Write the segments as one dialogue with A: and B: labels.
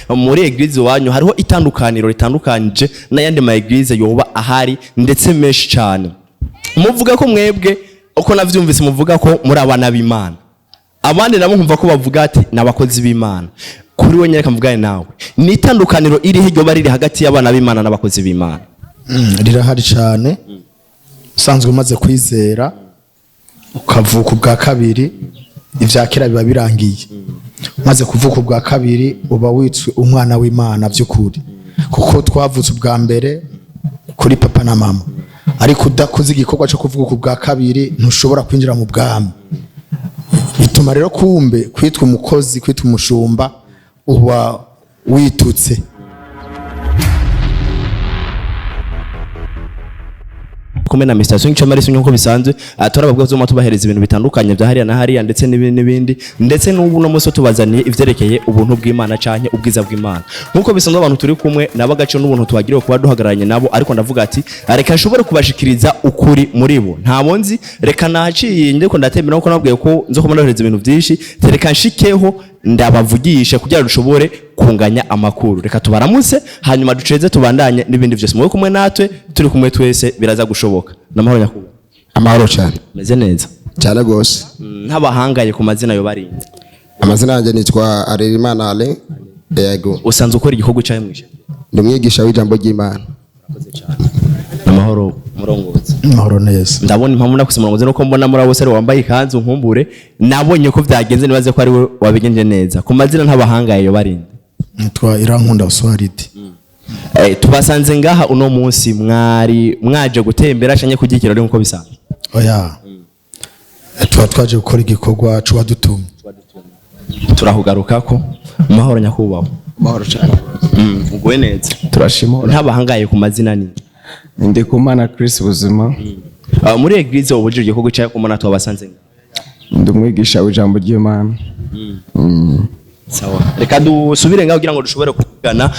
A: Muri église iwanyu hariho itandukaniro ritandukanije n'ayandi ma église yoba ahari, ndetse menshi cyane. Muvuga ko mwebwe, uko navyumvise, muvuga ko muri abana b'Imana, abandi nabo nkumva ko bavuga ati ni abakozi b'Imana. Kuri we nyereka mvugane nawe, ni itandukaniro irihe ryoba riri hagati y'abana b'Imana n'abakozi b'Imana?
B: Rirahari cyane. Usanzwe umaze kwizera, ukavuka ubwa kabiri, ibya kera biba birangiye. Umaze kuvuka ubwa kabiri, uba witswe umwana w'Imana by'ukuri, kuko twavutse ubwa mbere kuri papa na mama. Ariko udakoze igikorwa cyo kuvuka ubwa kabiri, ntushobora kwinjira mu bwami. Bituma rero kumbe kwitwa umukozi, kwitwa umushumba, uba witutse.
A: Kumwe na Mr. Swing Chamari nkuko bisanzwe, turababwa vyuma tubahereza ibintu bitandukanye bya hariya na hariya, ndetse n'ibindi n'ibindi. Ndetse n'ubu no munsi tubazaniye ivyerekeye ubuntu bw'Imana canke ubwiza bw'Imana. Nkuko bisanzwe, abantu turi kumwe nabo agaciro n'ubuntu tubagiriwe kuba duhagararanye nabo, ariko ndavuga ati reka nshobore kubashikiriza ukuri muri bo. Ntabo nzi, reka naciye ndiko ndatemera, nkuko nabwiye ko nzo kuma ndahereza ibintu byinshi, reka nshikeho ndabavugishe kugira ngo dushobore kunganya amakuru. Reka tubaramutse, hanyuma duceze, tubandanye n'ibindi byose. Mube kumwe natwe, turi kumwe twese biraza gushoboka. Namahoro nyakubahwa.
C: Amahoro cyane.
A: Meze neza?
C: Cyane rwose.
A: Ntabahangaye ku mazina yo barinze?
C: Amazina yanjye nitwa Arerimana Ale, yego.
A: Usanzwe ukora igikorwa cyawe mwishe?
C: Ndi umwigisha w'ijambo ry'Imana.
A: Namahoro murongozi.
B: Amahoro neza.
A: Ndabona impamvu nakuse murongozi nuko mbona muri abo bose wambaye ikanzu nkumbure nabonye ko byagenze, nibaze ko ari we wabigenje neza. Ku mazina ntabahangaye yo barinze?
B: Nitwa Irankunda Oswaridi.
A: Tubasanze ngaha uno munsi, mwari mwaje gutembera canke kurya ikirori nkuko bisanzwe?
B: Oya, tuba twaje gukora igikorwa c'uwadutumye.
A: Turahugarukako. Mahoro nyakubahwa.
D: Amahoro cyane.
A: Uguwe neza?
D: Turashima.
A: Ntabahangaye ku mazina ni?
D: Ndikumana Chris Buzima.
A: Muri église ubujije igikorwa cyawe kumona twabasanze ngaha?
D: Ndi umwigisha w'ijambo ry'Imana.
A: Sawa, reka dusubire ngaho kugira ngo dushobore kuvugana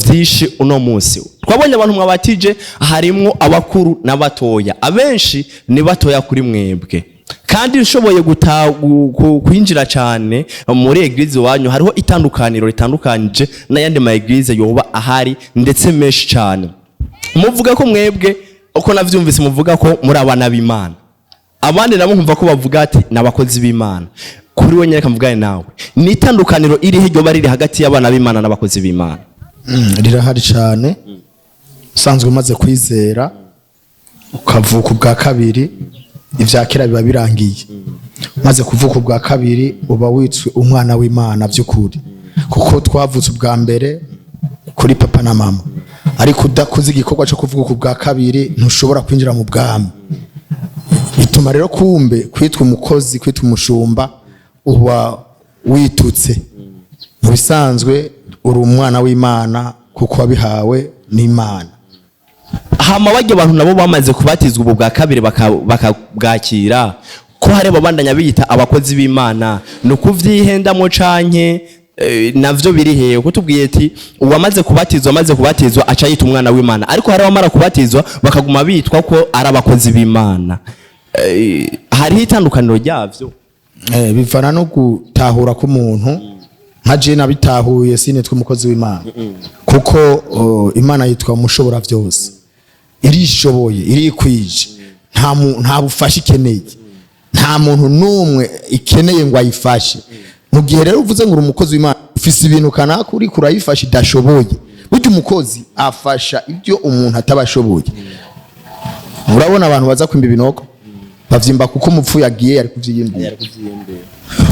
A: vyinshi uno munsi. Twabonye abantu mwabatije, harimwo abakuru n'abatoya, abenshi ni batoya kuri mwebwe. Kandi nshoboye kwinjira cyane muri église iwanyu, hariho itandukaniro ritandukanije n'ayandi ma église yoba ahari, ndetse menshi cyane. Muvuga ko mwebwe, uko navyumvise, muvuga ko muri abana b'Imana, abandi nabo nkumva ko bavuga ati ni abakozi b'Imana. Kuri we nyereka mvugane nawe, ni itandukaniro irihe ryoba riri hagati y'abana b'Imana n'abakozi b'Imana?
B: Rirahari cyane. Usanzwe umaze kwizera, ukavuka ubwa kabiri, ibya kera biba birangiye. Umaze kuvuka ubwa kabiri, uba witswe umwana w'Imana by'ukuri, kuko twavutse ubwa mbere kuri papa na mama. Ariko udakoze igikorwa cyo kuvuka ubwa kabiri, ntushobora kwinjira mu bwami. Bituma rero kumbe kwitwa umukozi, kwitwa umushumba, uba witutse. Mu bisanzwe uri umwana w'Imana kuko wabihawe n'Imana.
A: Hama bajya abantu nabo bamaze kubatizwa ubu bwa kabiri bakabwakira, ko hari ababandanya biyita abakozi b'Imana, ni ukuvyihendamo canke navyo biri hehe? Kuko tubwiye ati uwamaze kubatizwa, amaze kubatizwa aca yita umwana w'Imana, ariko hari abamara kubatizwa bakaguma bitwa ko ari abakozi b'Imana. Hariho itandukaniro ryavyo?
B: Bivana no gutahura k'umuntu. Nka je nabitahuye, sinitwa umukozi w'Imana, kuko Imana yitwa umushobora byose, irishoboye, irikwije, nta bufasha ikeneye, nta muntu n'umwe ikeneye ngo ayifashe. Mu gihe rero uvuze ngo uri umukozi w'Imana, ufise ibintu kanaka uriko urayifasha idashoboye. Burya umukozi afasha ibyo umuntu ataba ashoboye. Murabona abantu baza kwimba ibinogo, bavyimba kuko umupfu yagiye yari kuvyiyimbira.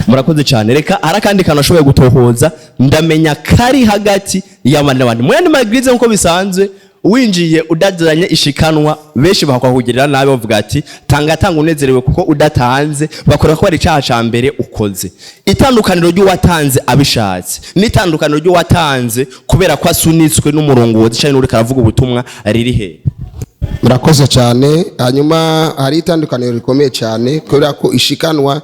A: Murakoze cyane. Reka hari akandi kantu ashoboye gutohoza, ndamenya kari hagati y'abandi n'abandi mu yandi ma église. Nkuko bisanzwe, winjiye udazanye ishikanwa, benshi bakakugirira nabi, bavuga ati tanga, tanga unezerewe, kuko udatanze bakora ko ari icyaha ca mbere ukoze. Itandukaniro ry'uwatanze abishatse n'itandukaniro ry'uwatanze kubera ko asunitswe n'umurongozi cyangwa n'uriko aravuga ubutumwa riri he?
C: Murakoze cyane. Hanyuma hari itandukaniro rikomeye cyane, kubera ko ishikanwa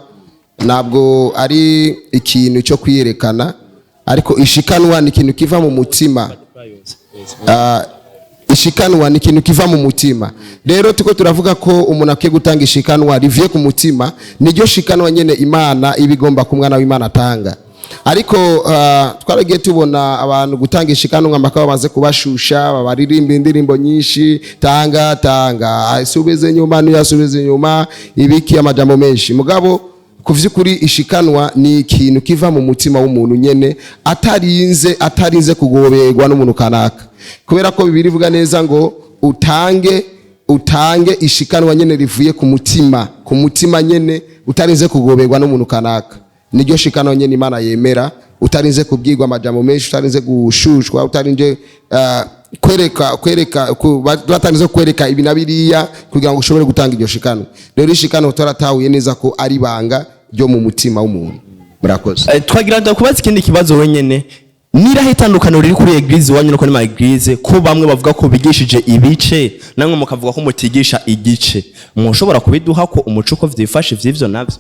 C: ntabwo ari ikintu cyo kwiyerekana, ariko ishikanwa ni ikintu kiva mu mutima. Ishikanwa ni ikintu kiva mu mutima. Rero tuko turavuga ko umuntu akwiye gutanga ishikanwa rivuye ku mutima, niryo shikanwa nyene Imana iba igomba ku mwana w'Imana atanga. Ariko twaragiye tubona abantu gutanga ishikanwa mpaka bamaze kubashusha, babaririmba indirimbo nyinshi, tanga tanga, asubize inyuma, ntiyasubize inyuma, ibiki, amajambo menshi. Mugabo ku vy'ukuri ishikanwa ni ikintu kiva mu mutima w'umuntu nyene, atarinze kugoberwa n'umuntu kanaka, kubera ko Bibiliya ivuga neza ngo utange ishikanwa nyene rivuye ku mutima, ku mutima nyene, utarinze kugoberwa n'umuntu kanaka. Niryo shikanwa nyene Imana yemera, utarinze kubwirwa amajambo menshi, utarinze gushushwa, utarinze kwereka batarinze kwereka ibi na biriya kugira ngo ushobore gutanga iryo shikanwa. Rero ishikanwa twaratahuye neza ko ari ibanga ryo mu mutima w'umuntu. Murakoze.
A: Twagira ndakubaza ikindi kibazo wenyene: niraho itandukaniro riri kuri église iwanyu no kuri ma église, ko bamwe bavuga ko bigishije ibice, namwe mukavuga ko mutigisha igice? Mushobora kubiduha ko umuco uko vyifashe vy'ivyo navyo?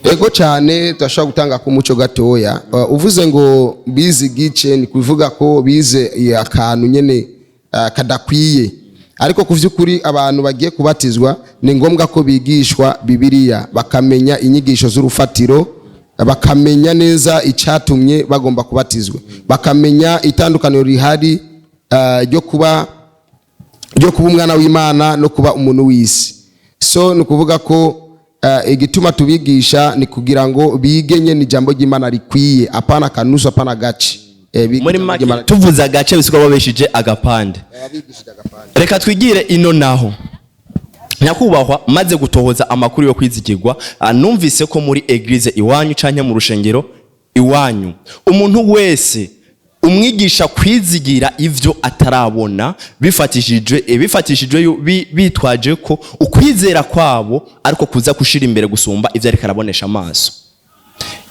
C: Ego cyane, turashobora gutanga ku muco gatoya. Uvuze ngo bize igice, ni kuvuga ko bize akantu nyene kadakwiye. Ariko ku vy'ukuri abantu bagiye kubatizwa ni ngombwa ko bigishwa Bibiliya, bakamenya inyigisho z'urufatiro, bakamenya neza icyatumye bagomba kubatizwa, bakamenya itandukaniro rihari ryo kuba umwana w'Imana no kuba umuntu w'isi. So ni ukuvuga ko igituma tubigisha ni kugira ngo bige nyene ijambo ry'Imana rikwiye, apana kanusu, apana gace. Bige
A: Muri
C: ijambo
A: make
C: ry'Imana.
A: tuvuze agace bisiko babeshije agapande.
C: Abigishije agapande.
A: Reka twigire ino naho. Nyakubahwa, maze gutohoza amakuru yo kwizigirwa, numvise ko muri église iwanyu canke mu rushengero iwanyu umuntu wese umwigisha kwizigira ivyo atarabona, bifatishijwe bitwaje ko ukwizera kwabo ariko kuza gushira imbere gusumba ivyo ariko arabonesha amaso.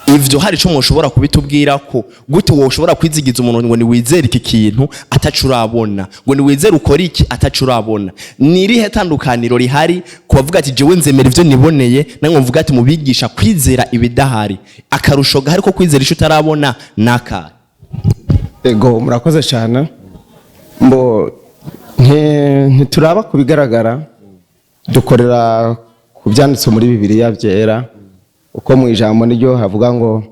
A: Ivyo hari ico mwoshobora kubitubwira ko gute woshobora kwizigiza umuntu ngo niwizere iki kintu ataco urabona, ngo niwizere ukora iki ataco urabona? Ni irihe tandukaniro rihari ku bavuga ati jewe nzemera ivyo niboneye, namwe muvuga ati mubigisha kwizera ibidahari? Akarusho gahari ko kwizera ico utarabona nakahe?
D: Ego, murakoze cyane. Mbo ntituraba ku bigaragara, dukorera ku byanditswe muri Bibiliya byera, uko mu ijambo niryo havuga ngo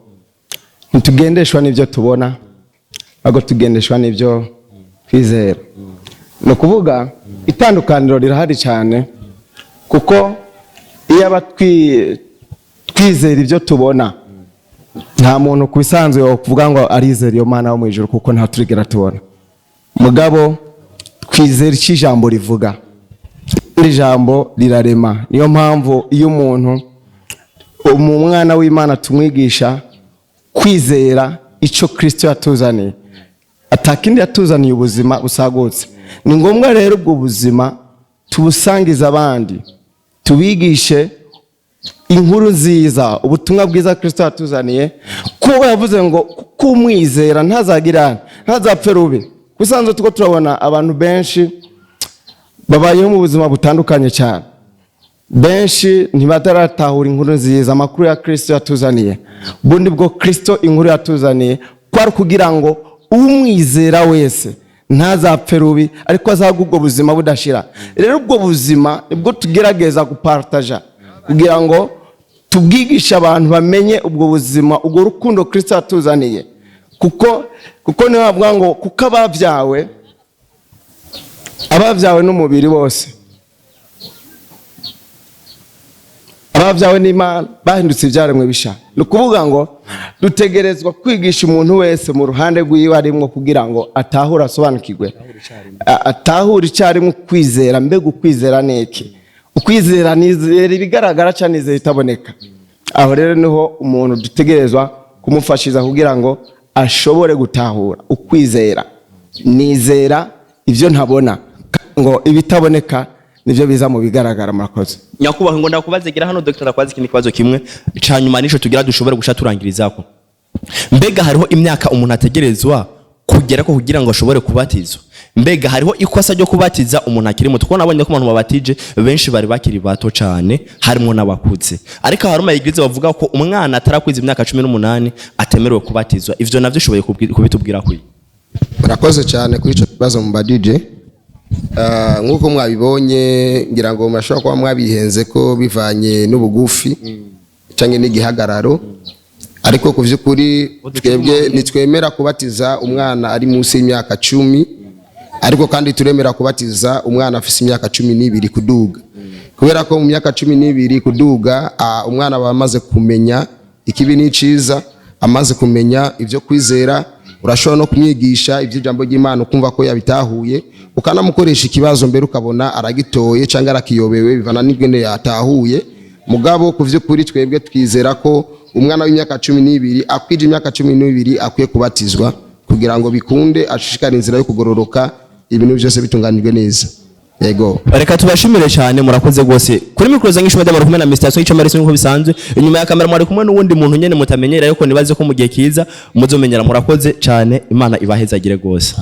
D: ntitugendeshwa n'ibyo tubona, ahubwo tugendeshwa n'ibyo twizera. Ni ukuvuga itandukaniro rirahari cyane, kuko iyo aba twizera ibyo tubona, nta muntu ku bisanzwe kuvuga ngo arizera iyo Mana yo mu ijuru, kuko nta turigera tubona. Mugabo twizera icyo ijambo rivuga. Iri jambo rirarema. Niyo mpamvu iyo umuntu mu mwana w'Imana tumwigisha kwizera icyo Kirisito yatuzaniye, atakindi yatuzaniye, ubuzima busagutse. Ni ngombwa rero ubwo buzima tubusangiza abandi, tubigishe inkuru nziza, ubutumwa bwiza Kirisito yatuzaniye, kuko yavuze ngo kumwizera ntazagira ntazapfe rubi. Kusanzwe tuko turabona abantu benshi babayeho mu buzima butandukanye cyane, benshi ntibataratahura inkuru nziza, amakuru ya Kirisito yatuzaniye. Ubundi bwo Kirisito inkuru yatuzaniye kwari kugira ngo umwizera wese ntazapfe rubi, ariko azahabwe ubwo buzima budashira. Rero ubwo buzima nibwo tugerageza gupartaja kugira ngo tubwigishe abantu, bamenye ubwo buzima, ubwo rukundo Kirisito yatuzaniye, kuko niyo bavuga ngo kuko ababyawe n'umubiri bose, ababyawe n'Imana bahindutse ibyaremwe bisha. Ni ukuvuga ngo dutegerezwa kwigisha umuntu wese mu ruhande rw'iwe arimwo, kugira ngo atahure, asobanukirwe, atahure icyarimwe ukwizera. Mbega ukwizera ni iki? Ukwizera nizera ibigaragara cyangwa nizera itaboneka? Aho rero niho umuntu dutegerezwa kumufashiza kugira ngo ashobore gutahura ukwizera. Nizera ibyo ntabona, ngo ibitaboneka nibyo biza mu bigaragara. Murakoze.
A: Nyakubahwa, ngo ndakubaze, gira hano Dr. Akwaze ikindi kibazo kimwe ca nyuma, nico tugira dushobore guca turangirizako. Mbega hariho imyaka umuntu ategerezwa kugera ko kugira ngo ashobore kubatizwa? Mbega hariho ikosa ryo kubatiza umuntu akiri muto? Kuko nabonye ko abantu babatije benshi bari bakiri bato cane, harimo n'abakuze, ariko hari ama église bavuga ko umwana atarakwiza imyaka 18 atemerewe kubatizwa. Ivyo navyo ushoboye kubitubwira kuyi?
C: Murakoze cyane kuri icyo kibazo mubajije. Nk'uko mwabibonye, ngira ngo murashobora kuba mwabihenze ko bivanye n'ubugufi cyangwa n'igihagararo. Ariko ku by'ukuri twebwe ntitwemera kubatiza umwana ari munsi y'imyaka 10, ariko kandi turemera kubatiza umwana afise imyaka 12 kuduga, kubera ko mu myaka 12 kuduga umwana aba amaze kumenya ikibi n'iciza, amaze kumenya ibyo kwizera. Urashobora no kumwigisha iby'ijambo ry'Imana ukumva ko yabitahuye, ukanamukoresha ikibazo mbere ukabona aragitoye cyangwa arakiyobewe, bivana n'ingene yatahuye. Mugabo ku by'ukuri twebwe twizera ko umwana w'imyaka 12 akwije imyaka 12 akwiye kubatizwa kugira ngo bikunde ashishikare inzira yo kugororoka, ibintu byose bitunganijwe neza. Yego.
A: Reka tubashimire cyane, murakoze rwose. Kuri mikoro za Nkishima muri kumwe na Mr. Sonyi Chamariso nk'uko bisanzwe. Inyuma ya kamera mwari kumwe n'uwundi muntu nyene mutamenyera, ariko nibaze ko mu gihe kiza muzomenyera. Murakoze cyane, Imana ibahezagire rwose.